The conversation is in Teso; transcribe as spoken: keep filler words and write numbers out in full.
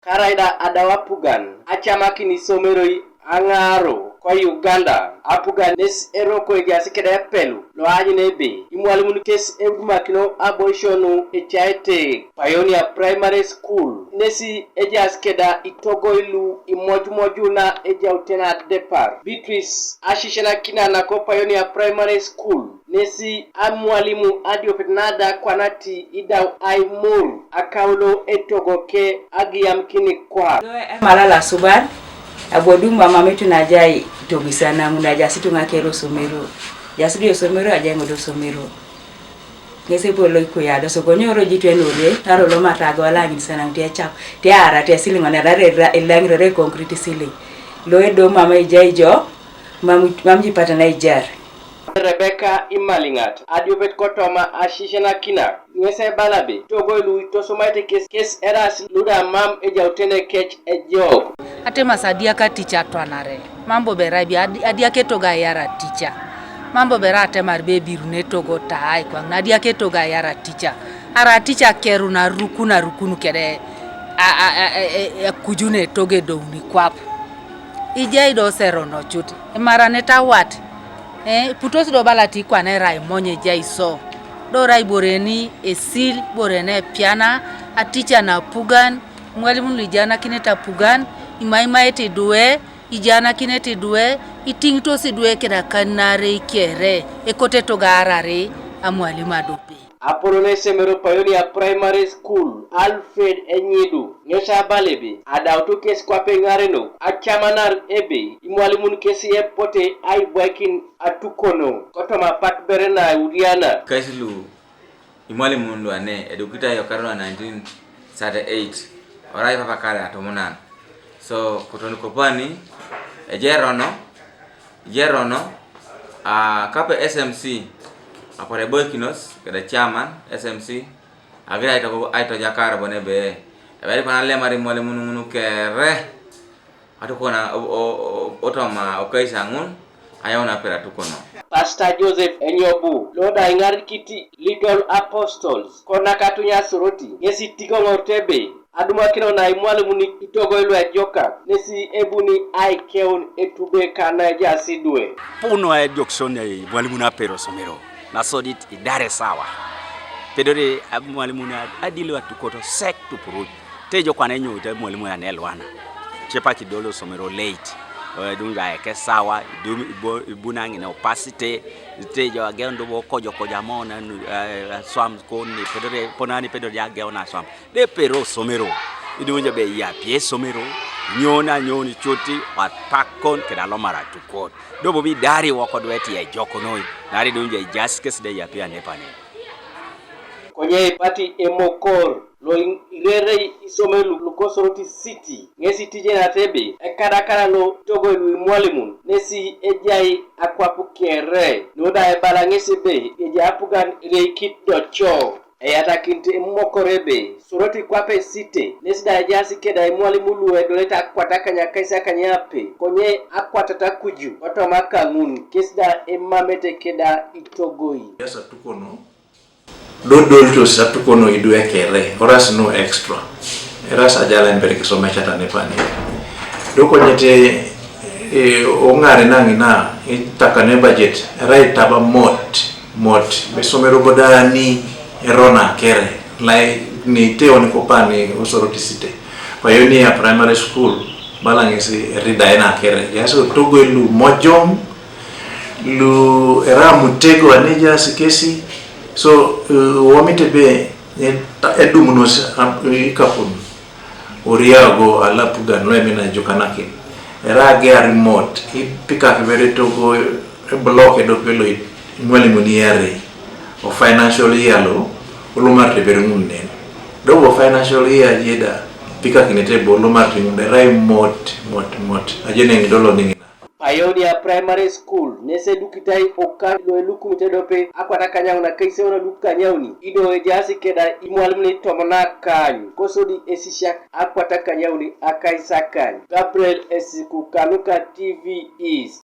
Karaida adau apugan acamakin isomeroi aŋaaro ko Uganda. Apugan nes eroko ejaas keda epelu loanyun ebe imwalimun kes eudumakino aboisio nu ecaete Pioneer Primary School. Nes ejaas keda itogoi lu imojumojuna ejautene adepar. Beatrice asisianakina nako Pioneer Primary School. Nesi amwalimu adiopet nada kwanati idau aimur akaulo etogoke agiyamkini kwap. Malala suban, abodung mama mitu najai togisana muna jasitu ngakero somero. Jasitu yo somero ajai ngodo somero. Ngese po lo ikuya do so gonyo ro jitu enore, taro lo matago alangin sana mtia chap. Tiara tia siling ona rare ilang rare concrete siling. Lo edo mama ijai jo, mam mam jipata na ijar. Rebeka Imaliŋat adiopet kotoma asisianakina ŋes ebala be togoi lu itosomaete kes kes eras luda mam ejautene kec ejok. Atemas adiak atice atwanare, mam bobo erai bi adiak etogo aiyar atice, mam bobo erai atemar be ebirun etogo taai kwaŋ na adiak etogo aiyar atice. Arai atice akerun arukun arukun kede akujun etogo edouni kwap. Ijai do seronocut imaranit awat. Iputos do bala tikwana erai monye ejai so do rai iboreni esil iboreni epiana aticha napugan imwalimun luijanakinete apugan imaimaete idwe ijanakinete idwe itiŋitos idwe keda kanare ikere ekote togaarari amwalimu adope. Apolon esomero Pioneer Primary School, Alfred Enyidu, ŋes abala ebe adautu kes kwape ŋarenok acamanar ebe imwalimun kes epote aibwaikin atukono kotoma apak bere na euriana. Kais lu imwalimun lu ane edukitai okar lo nineteen thirty-eight orai papa kare atomonan. So kotoni kopani ejerono, ejerono, ah, kape S M C apore boikinos kede chairman S M C agira aito aito jakar bone be. Eberi pana lemari mwalimu nungunu kere. Atukona otoma okaisa ŋun ayauna pera tukono. Pastor Joseph Enyobu loda iŋarikiti Little Apostles konakatunya Soroti ŋesi tikoŋor tebe adumakino na imwalimun itogoi luejokak nesi ebuni aikeun etube kana ejaas idwe. Puno ejokson imwalimun apero somero nasodit idare sawa. Pedore imwalimun adilo atukoto sek tupuruj. Tejo kwana enyoute mwalimu ya nelwana. Chepa kidolo somero late. Edunga eke sawa, idum ibo ibuna ngine opacity. Tejo agendo bo kojo koja mona swam kon ni pedore ponani pedore ageo na swam. De pero somero. Idunga be ya pie somero. Nyona nyoni choti wat pakon keda lomara tukot. Dobo bi dari woko dweti ya jokonoi. Nari dunja ijaskes de ya pia nepane. Konye ipati emokor lo irerei isomero lukosoroti city ŋesi tijenat ebe ekadakada lo togoi luimwalimun nesi ejai akwap kere nuda ebala ŋesi ebe ejai apugan reikit doco. Eyatakinit emokor ebe soroti kwape city nesi da ejaas keda imwalimu lu edolete akwat akany akais akany ape konye akwatata kuju kotoma kaŋun kes da emamete keda itogoi. Yasa tukono dodolitos atukono idu ekere oras nu extra eras ajala embere kisomecata nepani. Dokonyete e, oŋare naŋina itakane budget erai taba mot mot mesomero bodani erona kere lai ni teoni kopani osorotisite Pioneer Primary School balaŋesi eridae nakere yasi otogoi lu mojom lu era mutego anejasi kesi. So uh, womite be edumunos ikapun oriago alapugan loemina jukanakin era agear mot ipikak bere togo eblok edope lo imwalimuni iarei o financial year lo olumarete bere ŋun nen dogo financial year jeda pikakinete bo olumarete ŋun erai mot mot mot ajeneŋ dolo niŋina. Pioneer Primary School nes edukitai okar lo elukumit edope akwat akanyaun akaiseun lukanyauni ido ejaas keda imwalimun itomon akany kosodi esisiak akwat akanyaun akaisakany. Gabriel Esiku kanuka T V East.